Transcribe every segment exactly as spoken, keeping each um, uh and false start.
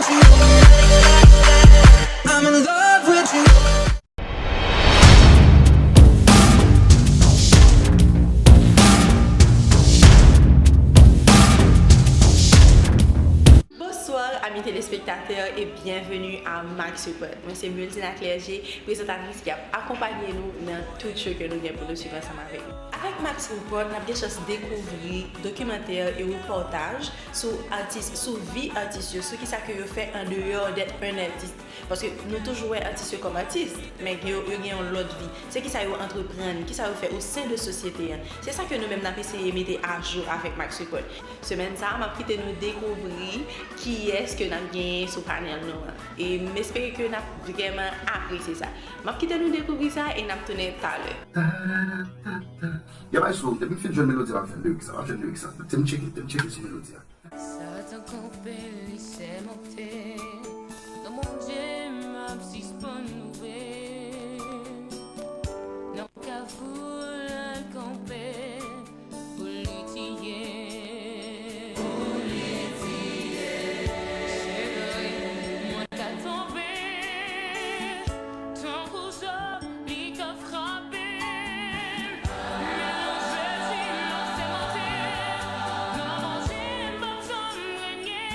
I'm in love with you. Bonsoir, amis téléspectateurs, et bienvenue à Max Report. Mwen se Multina Clergé, prezantatris ki ap akonpaye nou nan tout show ke nou gen pou nou swiv ansanm avèk nou. Avèk Max Report, n ap gen chans dekouvri dokimantè e repòtaj sou atis, sou vi atis yo, sou kisa ke yo fè an deyò d'être un artiste. Paske nou toujou wè atis yo kòm atis, men yo, yo gen yon lòt vi. Se kisa yo antreprann, kisa yo fè o sen de sosyete an. Se sa ke nou menm n ap eseye mete ajou avèk Max Report. Semèn sa a, m ap kite nou dekouvri kiyès ke n ap genyen sou panèl nou an. E m espere ke n ap vrèman apresye sa. M ap kite nou dekouvri sa e n ap tounen talè. Ya bay sou, depi m fin jwenn melodi a, m ap jwenn lirik sa, m ap jwenn lirik sa. Te m tcheke, te m tcheke sou melodi a. Satan kanpe, li se monte. Non Bondye m ap sispann loure. Nan kafou l al kanpe pou li tiye. Pou li tiye. Cheri, mwen ka tonbe tankou Jòb, li ka frape. Men Jezi m ap sèmante, nan Bondye m p ap janm renye.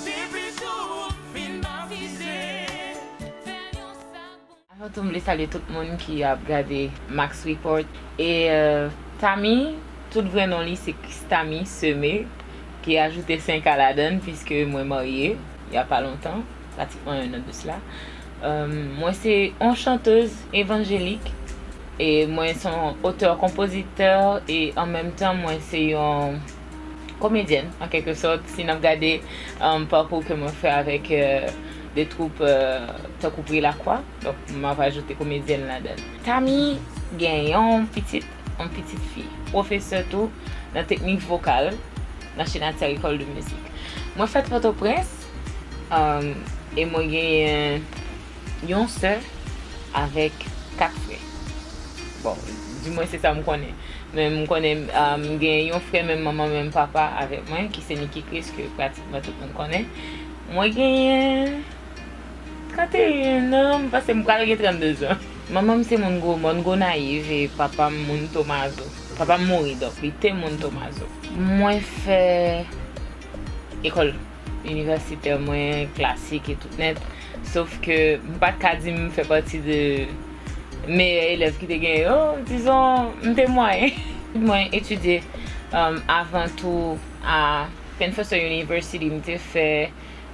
Depi jou m fin batize, fè yon sa bon. Avan tou, m vle salye tout moun ki ap gade Max Report. E euh, Tamy, tout vrè non li se Christamy Semé, ki ajoute senk a ladan l, piske mwen marye, y a pa lontan, pratikman un an de cela. Euh, mwen se yon chantez evanjelik, e mwen se yon otè, konpozitè, e an menm tan, mwen se yon komedyèn, an kèlke sòt, si n ap gade um, pakou ke mwen fè avèk euh, de twoup euh, tankou Pri Lakwa. Donk, m ap ajoute komedyèn ladan l. Tamy gen yon pitit, yon pitit fi, pwofesè tou nan teknik vokal nan Chenatière École de Musique. Mwen fèt Pòtoprens, um, e mwen genyen yon sè avèk kat frè. Bon, dimwen se sa m konnen. Men m konnen, um, m gen yon frè menm manman, menm papa avèk mwen, ki se Nicky Chris, ke pratikman tout moun konnen. Mwen genyen trannteyen an, m panse m pral gen trannde zan. Manman m se moun Gwomòn, Gonayiv, e papa m moun Tomazo. Papa m mouri, donk li te moun Tomazo. Mwen fè ekòl inivèsitè mwen, klasik e tout nèt. Sof ke m pa t ka di m fè pati de meyè elèv ki te gen yo, dizon, m te mwayen. Mwen etidye, um, avan tou a Penn Foster University, m te fè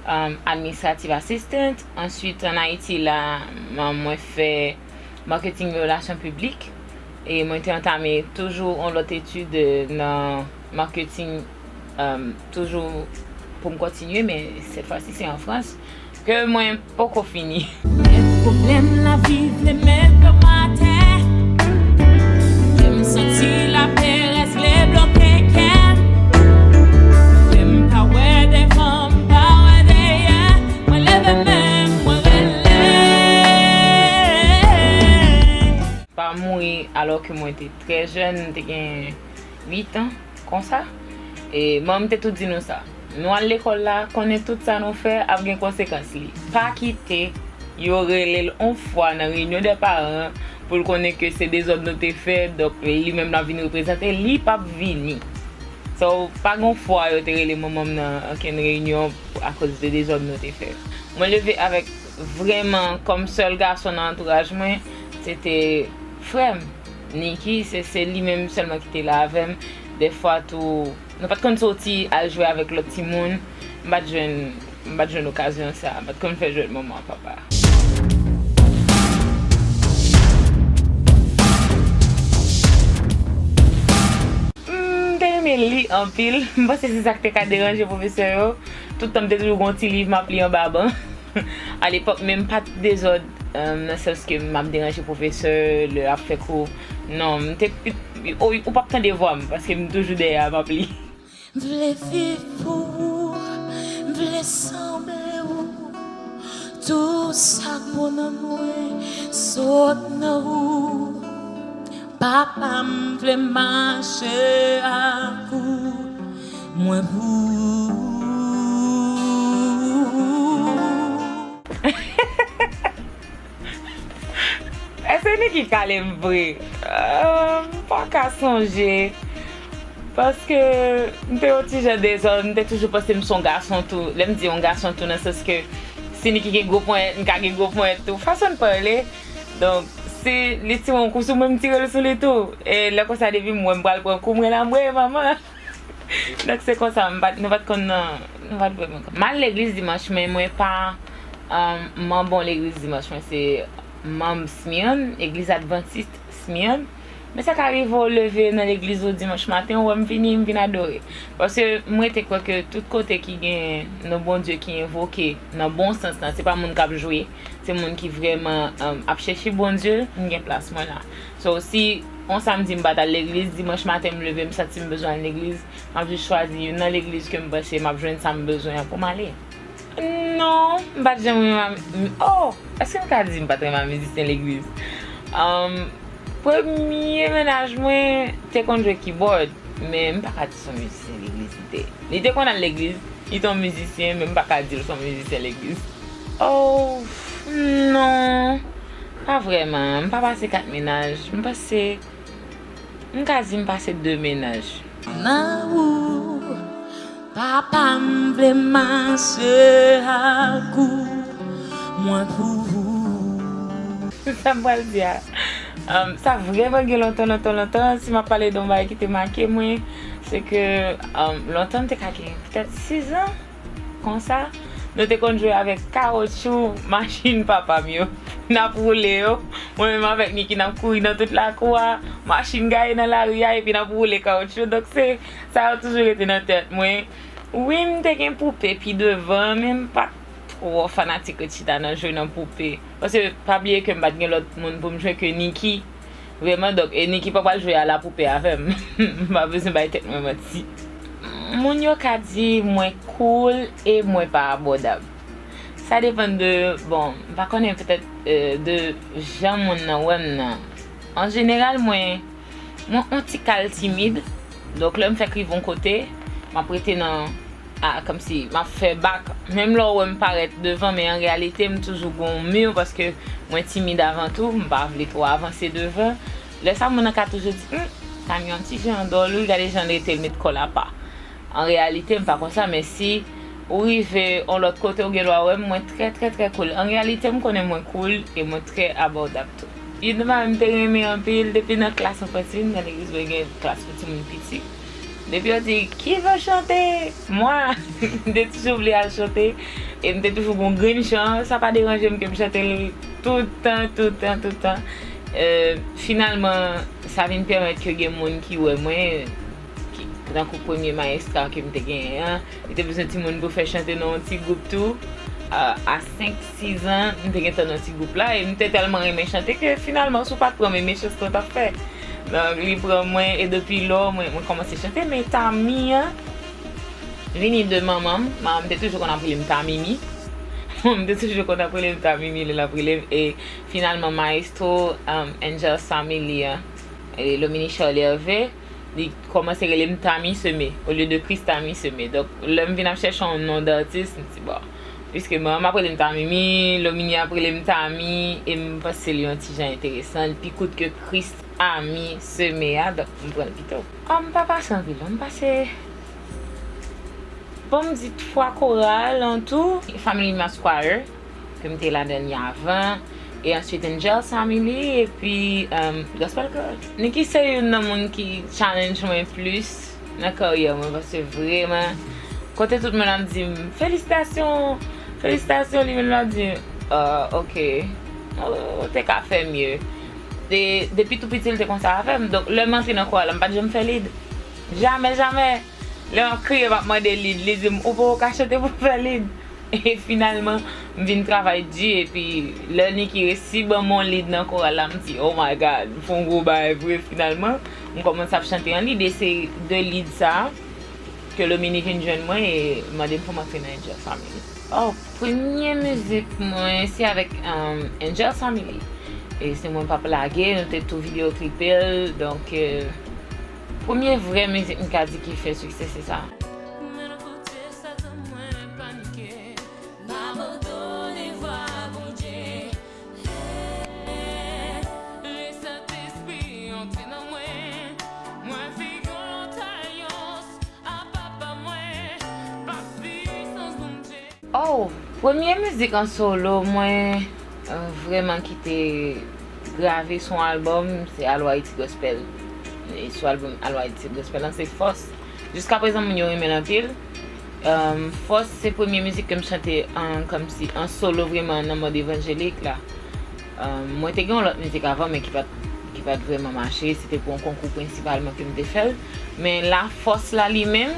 um, administrative assistant. Answit, ann Ayiti la, m- mwen fè marketing e relasyon piblik. E mwen te antame toujou yon lòt etid euh, nan marketing, um, toujou pou m kontinye, men sèt fwa si se an Frans, ke mwen poko fini. Lè pwoblèm lavi vle met dlo m atè, lè m santi laperèz vle bloke kè m, lè m pa wè devan, m pa wè dèyè, mwen leve men m, mwen rele. Pa mouri alò ke mwen te trè jèn, m te gen uit an, konsa. E manman m te tou di nou sa. Nou al lekòl la, konnen tout sa nou fè ap gen konsekans li. Pa kite yo rele l on fwa nan reyinyon dè paran pou l konnen ke se dezòd nou te fè, donk li menm l ap vin reprezante, li p ap vini. So, pa gen fwa yo te rele manman m nan okenn reyinyon akoz de dezòd nou te fè. Mwen leve avèk vrèman kòm sèl gason nan antouraj mwen, se te frè m, Nicky, se, se li menm sèlman ki te la avè m. Dèfwa tou, nou pa t konn soti al jwe avèk lòt timoun. M pa t jwenn, m pa t jwenn okazyon sa. M pa t konn fè jwèt manman ak papa. M te renmen li anpil. M panse se sa k te ka deranje pwofesè yo. Tout tan m te toujou gen yon ti liv m ap li anba ban. Alepòk, men m pa t dezòd, nan sans ke m ap deranje pwofesè lè l ap fè kou. Non, m te, ou, ou p ap tande vwa m, paske m toujou dèyè a m ap li. M vle viv pou ou, m vle sanble ou. Tou sa k bon nan mwen sot nan ou. Papa, m vle mache ak ou. Mwen pou ou. kale m vre. Ah, m pa ka sonje. Paske m te yon ti jan dezòd, m te toujou panse m se yon gason tou. Lè m di yon gason tou, nan sans ke si Niki gen gwo ponyèt, m ka gen gwo ponyèt tou. Fason l pale. Donk, si li tire yon kou sou mwen, m tire l sou li tou. E lè konsa, depi m wè m pral pran kou, m rele anmwe, manman. Donk, se konsa, m pa t, nou pa t konn nan, nou pa t vrèman konn. M al legliz dimanch, men mwen pa, um, manm yon legliz dimanch, mwen se manm Smyrn, legliz advantis Smyrn. Men sa ka rive w leve nan legliz ou dimanch maten, ou wè m vini, m vin adore. Paske mwen te kwè ke tout kote ki gen non Bondye ki envoke, nan bon sans lan, se pa moun k ap jwe, se moun ki vrèman, um, ap chèche Bondye, m gen plas mwen la. So, si yon samdi m pa t al legliz, dimanch maten m leve, m santi m bezwen al legliz, m ap jis chwazi youn nan legliz ke m panse m ap jwenn sa m bezwen an pou m ale. Non, m pa t janm renmen a, oh, èske m ka di m pa t renmen a mizisyen legliz? Um, premye mennaj mwen te konn jwe keyboard, men m pa ka di se yon mizisyen legliz li te. Li te konn al legliz, li te yon mizisyen, men m pa ka di l se yon mizisyen legliz. Oh, non, pa vrèman. M pa pase kat mennaj. M pase, m ka di m pase de mennaj. Nan ou, papa m vle mache ak ou, mwen pou ou. Sa m pral di a. Um, sa vrèman gen lontan, lontan, lontan. Si m ap pale de yon bagay ki te make mwen, se ke, um, lontan m te ka gen petèt sis an, konsa. Nou te konn jwe avèk kawotchou machin papa m yo. N ap woule yo. Mwen menm avèk Niki, n ap kouri nan tout lakou a. Machin gaye nan lari a, epi n ap woule kawotchou. Donk, se sa yo toujou rete nan tèt mwen. Wi, m te gen poupe pi devan, men m pa t twò fanatik ret chita nan jwe nan poupe. Paske pa bliye ke m pa t gen lòt moun pou m jwe ke Niki. Vrèman, donk, e Niki pa pral jwe a la poupe avè m. M pa bezwen bay tèt mwen manti. Moun yo ka di mwen cool e mwen pa abòdab. Sa depann de, bon, m pa konnen, petèt, euh, de jan moun nan wè m nan. An jeneral, mwen, mwen on ti kal timid. Donk, lè m fèk rive yon kote, m ap rete nan, a, kòmsi m ap fè bak. Menm lè w wè m parèt devan, men an reyalite, m toujou gon mi paske mwen timid avan tou. M pa vle twò avanse devan. Lè sa, moun nan ka toujou di, hmm, Tami yon ti jan dòl, wi, gade jan l rete, l met kò l apa. An reyalite, m pa konsa, men si ou rive yon lòt kote, ou gen dwa wè m, mwen trè, trè, trè cool. An reyalite, m konnen mwen cool e mwen trè abòdab tou. Youn nan bagay m te renmen anpil, depi nan klas anfantil, nan legliz mwen gen klas pou timoun piti. Depi yo di, "Qui veut chanter?" Mwen, m te toujou vle al chante, e m te toujou gon grenn chan, sa pa deranje m ke m chante l tout tan, tout tan, tout tan. Euh, finalman, sa vin pèmèt ke gen moun ki wè mwen, ki, tankou premye mayestra ke m te genyen an, li te bezwen timoun pou fè chante nan yon ti gwoup tou. A, a senk, sis an, m te gentan nan ti gwoup la, e m te tèlman renmen chante ke finalman, si w pa t pran m, e mechanste w t ap fè. Donk, li pran mwen, e depi lò, mwen, mwen kòmanse chante, men Tami an vini de manman m. Manman m te toujou konn ap rele m Tamimi. Manman m te toujou konn ap rele m Tamimi, lè l ap rele m, e finalman, mayestwo, um, Angel Samily an, e Lomini Charles Hervé, li kòmanse rele m Tami Seme, olye de Christami Seme. Donk, lè m vin ap chèche yon non datis, m di, bon, piske manman m ap rele m Tamimi, Lomini ap rele m Tami, e m panse li yon ti jan enteresan, li pi kout ke Christami Seme a, donk m pran l pito. Ah, m pa pase anpil, non, m pase, bon, m di twa koral an tou, Family Mass Choir, ke m te ladan li avan, e answit Angel Samily, epi, um, Gospel Girl. Niki se youn nan moun ki challenge mwen plis nan karyè mwen, paske vrèman, kote tout moun ap di m, "Felisitasyon, felisitasyon," li menm l ap di m, "Ah, ok, ou, ou te ka fè mye." E depi tou piti, l te konsa avè m. Donk, lè m antre nan koral la, m pa t janm fè lead. Jamè, jamè. Lè m ap kriye, m ap mande lead, li di m, "Ou poko ka chante pou w fè lead." E finalman, m vin travay di, epi lè Niki resi ban m yon lead nan koral la, m di, "Oh my God, m fè yon gwo bagay vre." Finalman, m kòmanse ap chante an lead, e se de lead sa a ke Lomini vin jwenn mwen e mande m pou m antre nan Angel Family. Oh, premye mizik mwen, se avèk, um, Angel Family. E se mwen p ap lage, nou te tou videyo klipe l, donk, euh, premye vrè mizik m ka di ki fè siksè, se sa. Mwen nan kote Satan, mwen panike, m abandone vwa Bondye. Oh, premye mizik an solo mwen, euh, vrèman ki te grave sou yon albòm, se Alo Ayiti Gospel. E sou albòm Alo Ayiti Gospel lan, se Fòs. Jiska prezan, moun yo renmen l anpil. Euh, Fòs se premye mizik ke m chante an, kòmsi an solo vrèman nan mòd evanjelik la. Euh, mwen te gen yon lòt mizik avan, men ki pa t, ki pa t vrèman mache. Se te pou yon konkou prensipalman ke m te fè l. Men la, Fòs la li menm,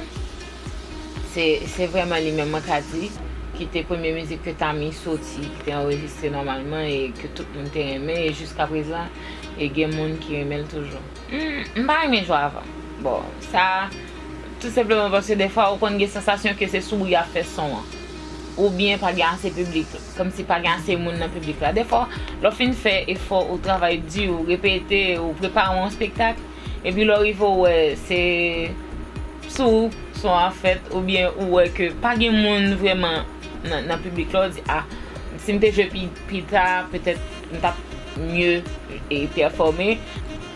se, se vrèman li menm, mwen ka di, ki te premye mizik ke Tami soti, ki te anrejistre nòmalman e ke tout moun te renmen. E jiska prezan, e gen moun ki renmen l toujou. Hmm, m pa renmen Joavan. Bon, sa, tou senpleman paske defwa ou konn gen sansasyon ke se souri ap fè son an. Oubyen pa gen ase piblik, kòmsi pa gen ase moun nan piblik la. Defwa, lè w fin fè efò, ou travay di, ou repete, ou prepare yon espektak, epi lè w rive, ou wè se sou son an fèt, oubyen ou wè ke pa gen moun vrèman nan, nan piblik la, ou di, a, si m te jwe pi, pi ta, petèt m t ap mye e pèfòme.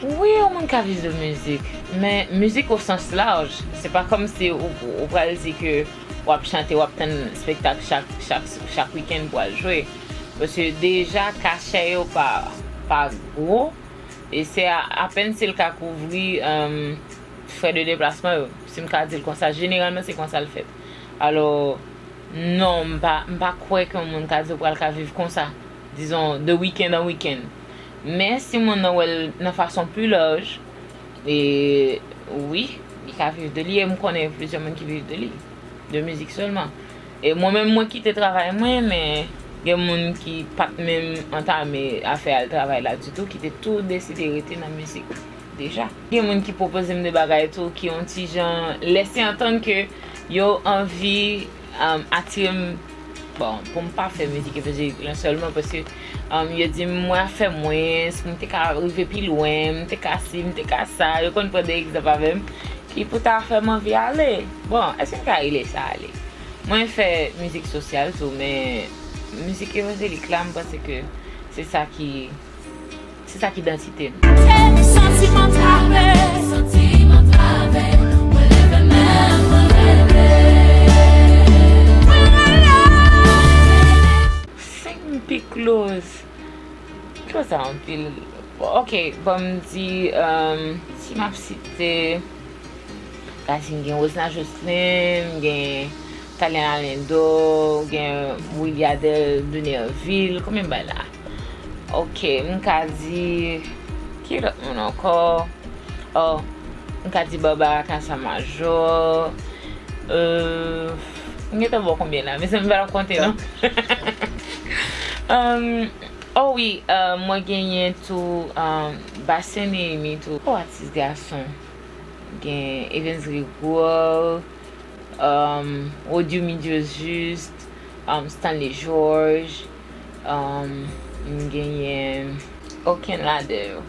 Wi, yon moun ka viv de mizik, men mizik o sans laj, se pa kòmsi ou, ou pral di ke w ap chante, w ap tann espektak chak, chak, chak wikenn pou al jwe. Paske deja kachè yo pa, pa gwo, e se a, apèn si l ka kouvri, um, frè de deplasman yo, si m ka di l konsa. Jeneralman, se konsa l fèt. Alò, non, m pa, m pa kwè ke yon moun ka di w pral ka viv konsa, dizon, de weekend an weekend. Men si moun nan wè l nan fason pi laj, e wi, li ka viv de li, e m konnen plizyè moun ki viv de li, de mizik sèlman. E mwen menm, mwen kite travay mwen, men gen moun ki pa t menm antame afè al travay la ditou, ki te tou deside rete nan mizik deja. Gen moun ki pwopoze m de bagay tou ki yon ti jan lèse antann ke yo anvi, um, atire m, bon, pou m pa fè mizik evanjelik lan sèlman, paske, um, yo di m mwen ap fè mwens, m te ka rive pi lwen, m te ka si, m te ka sa, yo konn pran de egzanp avè m, ki pou ta fè m anvi ale. Bon, èske m ka rele sa ale? Mwen fè mizik sosyal tou, men mizik evanjelik la, m panse ke se sa ki Se sa ki idantite m. Santiman trave, santiman trave, mwen leve men mwen leve. Sing pi close. Close a anpil. Ok, bon, m di, um, si m ap site, Gazin gen Rosna Jocelyn, gen Taliana Lendo, gen Williadel de Nerville. Konbyen m bay la? Ok, m ka di, ki lòt moun ankò? Oh, m ka di Barbara Casamajo. Euh, m gentan ba w konbyen la? Mezanmi, m pa t ap konte, non. Um, oh wi, euh, mwen genyen tou, um, Basen Nehemi tou. Oh, atis gason. Gen Evens Grégoire, um, Rodioumy Dieujuste, um, Stanley Georges, um, m genyen okenn ladan yo.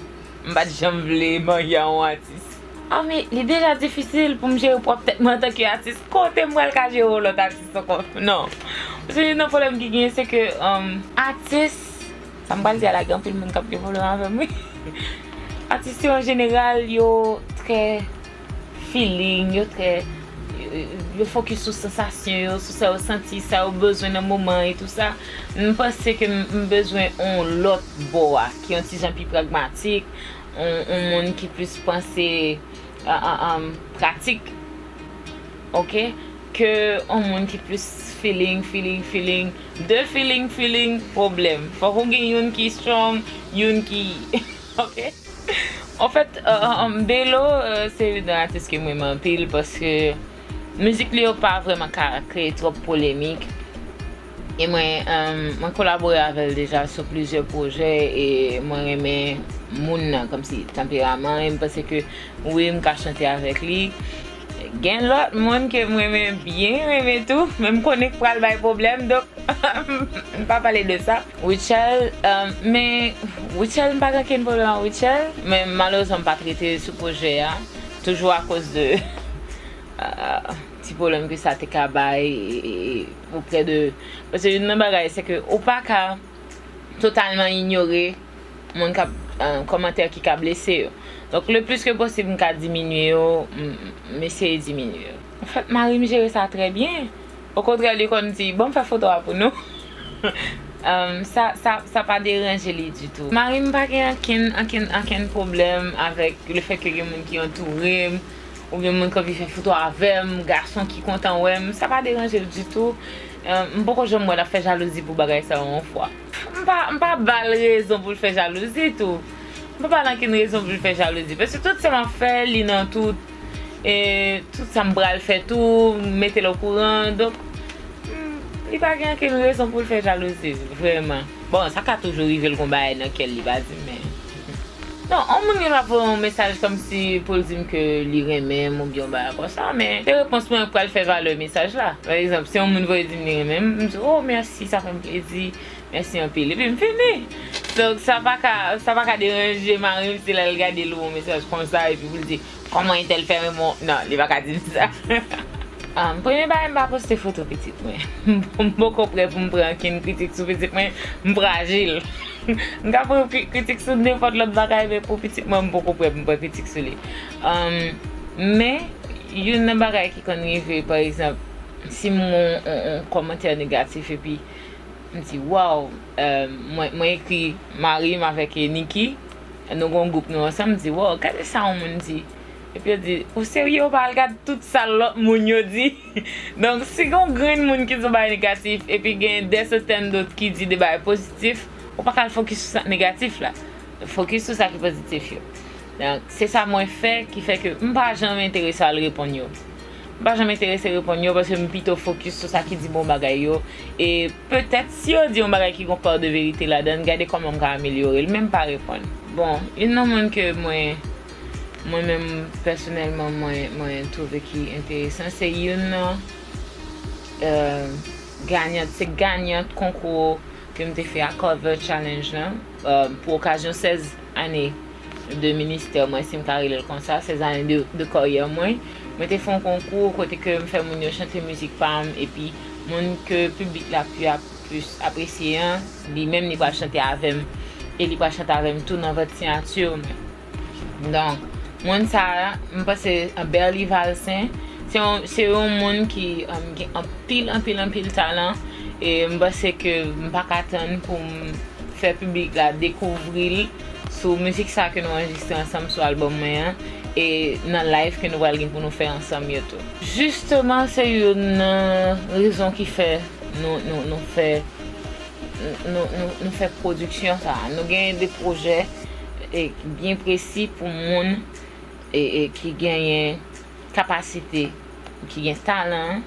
M pa t janm vle marye a yon atis. Ah, men li deja difisil pou m jere pwòp tèt mwen antanke atis. Kote m pral ka jere yon lòt atis ankò? Non. Se youn nan pwoblèm ki genyen, se ke, um, atis, sa m pral di a la, gen anpil moun k ap gen pwoblèm avè m, wi. Atis yo, an jeneral, yo trè feeling, yo trè, yo, yo fokis sou sansasyon yo, sou sa yo santi, sa yo bezwen nan moman e tou sa. M panse ke m, m bezwen on lòt bò a, ki yon ti jan pi pragmatik, on, on moun ki plis panse, a, a, a, pratik, ok, ke on moun ki plis feeling, feeling, feeling. De feeling, feeling, pwoblèm. Fòk ou gen youn ki strong, youn ki, ok. Anfèt, euh, euh, Belo, euh, se youn nan atis ke m renmen anpil paske mizik li yo pa vrèman ka kreye twòp polemik. E mwen, euh, mwen kolabore avè l deja sou plizyè pwojè e mwen renmen moun nan, kòmsi tanperaman, e m panse ke wi, m ka chante avèk li. Gen lòt moun ke m renmen byen renmen tou, men m konnen k pral bay pwoblèm, donk m pa pale de sa. Rutshelle, euh, men Rutshelle, m pa gen okenn pwoblèm ak Rutshelle, men malerezman m pa t rete sou pwojè a, toujou akoz de, euh, ti pwoblèm ke sa te ka bay, e, e, e, oprè de, paske youn nan bagay, se ke ou pa ka totalman inyore moun k ap, euh, kòmantè ki ka blese yo. Donk, le plis ke posib, m ka diminye yo, m, m eseye diminye yo. Anfèt, mari m jere sa trè byen. Okontrè, li konn di, "Bon, m fè foto a pou nou." Um, sa, sa, sa pa deranje li ditou. Mari m pa gen ankenn, ankenn, ankenn pwoblèm avèk le fè ke gen moun ki antoure m, oubyen moun ki anvi fè foto avè m, gason ki kontan wè m, sa pa deranje l ditou. Um, m poko janm wè l ap fè jalouzi pou bagay sa yo yon fwa. M pa, m pa ba l rezon pou l fè jalouzi tou. M pa ba l ankenn rezon pou l fè jalouzi. Paske tout sa m ap fè, li nan tout. E tout sa m pral fè tou, m mete l okouran. Donk, hmm, li pa gen ankenn rezon pou l fè jalouzi, vrèman. Bon, sa ka toujou rive l gon bagay nan kè l, li pa di m, men. Non, yon moun gen dwa voye yon mesaj kòmsi pou l di m ke li renmen m oubyen yon bagay konsa, men se repons mwen k pral fè valè mesaj la. Pa egzanp, si yon moun voye di m li renmen m, m di, "Oh, mèsi, sa fè m plezi." Mèsi anpil. Epi m fini. Donk, sa pa ka, sa pa ka deranje mari m si lè l gade l yon mesaj konsa, epi pou l di, "Kòman entèl fè renmen w?" Non, li pa ka di m sa. Um, premye bagay, m pa poste foto pitit mwen. M poko prè pou m pran ankenn kritik sou pitit mwen. M frajil. M ka pran kri-, kritik sou nenpòt lòt bagay, men pou pitit mwen, m poko prè pou m pran kritik sou li. Um, men, youn nan bagay ki konn rive, pa egzanp, si m wè yon, yon, yon kòmantè negatif, epi m di, "Waw, eh, mwen, mwen ekri mari m avèk, eh, Niki, nou gon gwoup nou ansanm," m di, "Waw, gade sa yon moun di." Epi yo di, "Ou serye, ou pa al gad tout sa lòt moun yo di?" Donk, si gon grenn moun ki di yon bagay negatif, epi gen de sètèn dòt ki di de bagay pozitif, ou pa ka al fokis sou sa k negatif la. Fokis sou sa ki pozitif yo. Donk, se sa mwen fè ki fè ke m pa janm enterese al reponn yo. M pa janm enterese reponn yo paske m pito fokis sou sa ki di bon bagay yo. E petèt si yo di yon bagay ki gon pa de verite ladan l, gade kòman m ka amelyore l, men m pa reponn. Bon, youn nan moun ke mwen, mwen menm pèsonèlman, mwen, mwen twouve ki enteresan, se youn nan, euh, ganyant, se ganyant konkou ke m te fè a Cover Challenge lan, euh, pou okazyon sèz ane de ministè mwen, si m ka rele l konsa, sèz ane de, de karyè mwen. Mwen te fè yon konkou kote ke m fè moun yo chante mizik pa m, epi moun ke piblik la pi ap-, plis apresye an, li menm li pral chante avè m, e li pral chante avè m tou nan vant siyati mwen. Donk, moun sa a, m panse, uh, Berly Valcin, se yon, se yon moun ki, um, gen anpil, anpil, anpil talan, e m panse ke m pa ka tann pou m fè piblik la dekouvri l sou mizik sa ke nou anrejistre ansanm sou albòm mwen an, e nan live ke nou pral gen pou nou fè ansanm yo tou. Jisteman, se youn nan rezon ki fè nou, nou, nou fè, nou, nou, nou fè pwodiksyon sa a. Nou genyen de pwojè, e, byen presi pou moun, e, e, ki genyen kapasite, ki gen talan,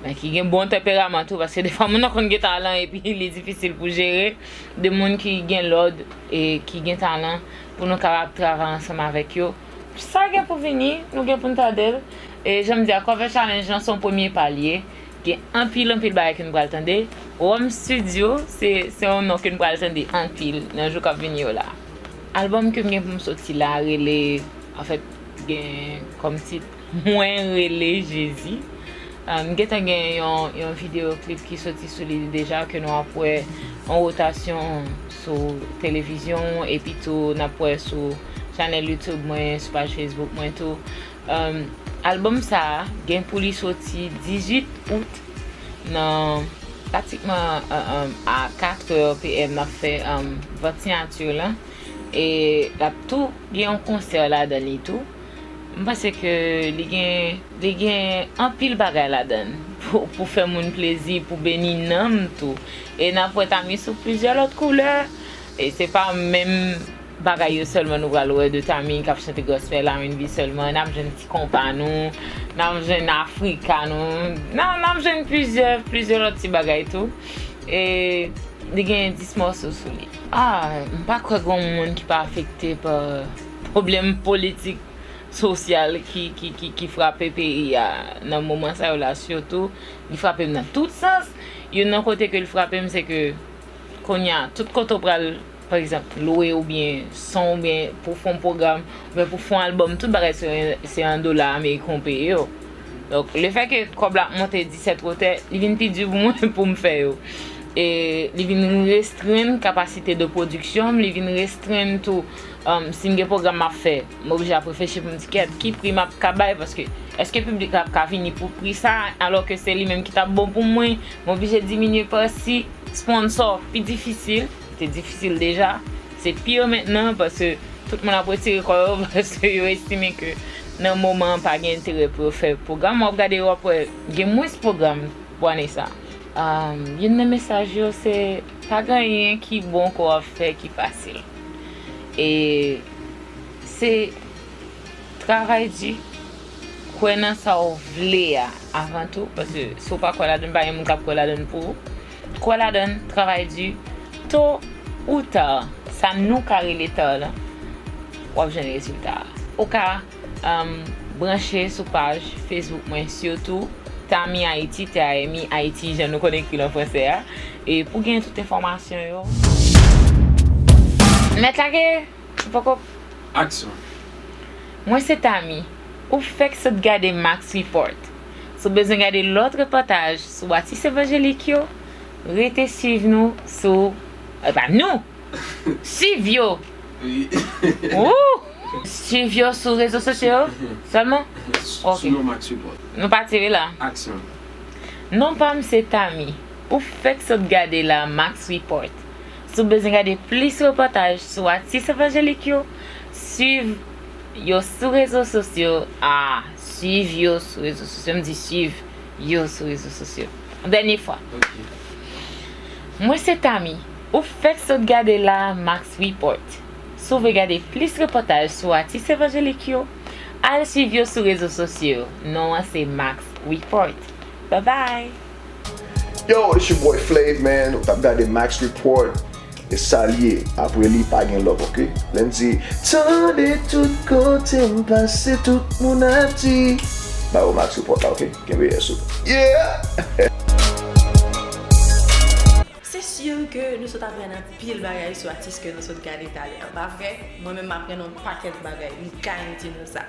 men ki gen bon tanperaman tou, paske defwa moun nan konn gen talan epi li difisil pou jere, de moun ki gen lòd e ki gen talan pou nou kapab travay ansanm avèk yo. Sa gen pou vini, nou gen pou n tande l. E jan m di a, Cover Challenge lan se yon premye pa l ye. Gen anpil, anpil bagay ke n pral tande. Rome Studio, se, se yon non ke n pral tande anpil nan jou k ap vini yo la. Albòm ke m gen pou m soti la rele, anfèt, gen kòm tit Mwen Rele Jezi. Ah, m gentan gen yon, yon videyo klip ki soti sou li deja ke nou ap wè an wotasyon sou televizyon, epi tou n ap wè sou chanèl YouTube mwen, sou paj Facebook mwen tou. Um, albòm sa a gen pou li soti dizuit out nan pratikman, um, um, a katrè P M n ap fè, um, vant siyati lan. E l ap tou gen yon konsè ladan li tou. M panse ke li gen, li gen anpil bagay ladan l pou, pou fè moun plezi, pou beni nanm tou. E n ap wè Tamy sou plizyè lòt koulè. E se pa menm bagay yo sèlman nou pral wè de Tamy k ap chante gospel R and B sèlman. N ap jwenn ti konpa nou, n ap jwenn Afrika nou, n ap, n ap jwenn plizyè, plizyè lòt ti bagay tou. E li gen dis mòso sou li. Ah, m pa kwè gen yon moun ki pa afekte pa pwoblèm politik, sosyal ki, ki, ki, ki frape peyi a nan moman sa yo la, sitou li frape m nan tout sans. Youn nan kote ke l frape m, se ke kounye a, tout kote w pral, pa egzanp, lwe oubyen son oubyen pou fè yon pwogram oubyen pou fè yon albòm, tout bagay se, se an dola ameriken w peye yo. Donk, lefètke kòb la ap monte disèt wotè, li vin pi di pou mwen pou m fè yo. E li vin restrenn kapasite de pwodiksyon m, li vin restrenn tou, um, si m gen pwogram m ap fè, m oblije ap reflechi pou m di, "Kèt, ki pri m ap ka bay?" Paske Èske piblik la ap ka vini pou pri sa, alò ke se li menm ki t ap bon pou mwen? Mwen oblije diminye pasi, sponsò, pi difisil, te difisil deja, se pire mentnan, paske tout moun ap retire kò yo, paske yo estime ke nan moman an pa gen enterè pou yo fè pwogram. W ap gade, w ap wè gen mwens pwogram pou ane sa. Um, youn nan mesaj yo se, pa gen anyen ki bon ke w ap fè ki fasil. E se travay di, kwè nan sa w vle a avan tou, paske si w pa kwè ladan l, pa gen moun k ap kwè ladan l pou ou. Kwè ladan l, travay di, to ou ta, sa nou ka rele ta la, w ap jwenn rezilta a. Ou ka um, branche sou paj Facebook mwen, sitou Tami Ayiti, T A M I Ayiti, jan nou konn ekri l an fransè a, e pou gen tout enfòmasyon yo. Mèt lage, m poko. Aksyon. Mwen se Tami. Ou fèk sot gade Max Report. Si w bezwen gade lòt repòtaj sou atis evanjelik yo, rete swiv nou sou, e pa nou! Swiv yo. Wi. Ou! Swiv yo sou rezo sosyo sèlman? Ok. Sou non Max Report. Nou pati wi la. Aksyon. Non pa m se Tami. Ou fèk sot gade la Max Report. Si w bezwen gade plis repòtaj sou atis evanjelik yo, swiv yo sou rezo sosyo. Ah, swiv yo sou rezo sosyo. M di swiv yo sou rezo sosyo. Dènye fwa. Ok. Mwen se Tami. Ou fèk sot gade la Max Report. Si w vle gade plis repòtaj sou atis evanjelik yo, al swiv yo sou rezo sosyo. Non an se Max Report. Bye bye! Yo, it's your boy Flav, man. Ou t ap gade Max Report. E sa l ye. Apre li, pa gen love, ok? Lè m di, tande tout kote m pase, tout moun ap di. Ba yo Max Report la, ok? Kenbe yè sou. Yeah! Se si ke nou sot aprann anpil bagay sou atis ke nou sot gade talè a, pa vre? Mwen menm, m aprann yon pakèt bagay, m garanti nou sa.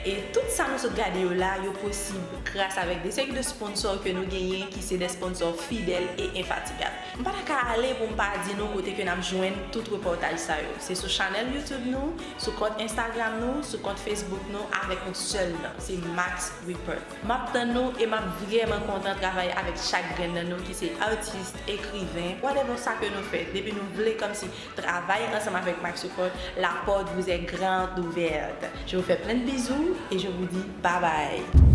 E tout sa nou sot gade yo la, yo posib gras avèk de seri de sponsò ke nou genyen, ki se de sponsò fidèl e enfatigab. M pa ta ka ale pou m pa di nou kote ke n ap jwenn tout repòtaj sa yo. Se sou chanèl YouTube nou, sou kont Instagram nou, sou kont Facebook nou, avèk yon sèl non, se Max Report. M ap tann nou e m ap vrèman kontan travay avèk chak grenn nan nou ki se atis, ekriven, whatever sa ke nou fè. Depi nou vle kòmsi travay ansanm avèk Max Report, la porte vous est grande ouverte. Je vous fais plein de bisous et je vous dis bye bye.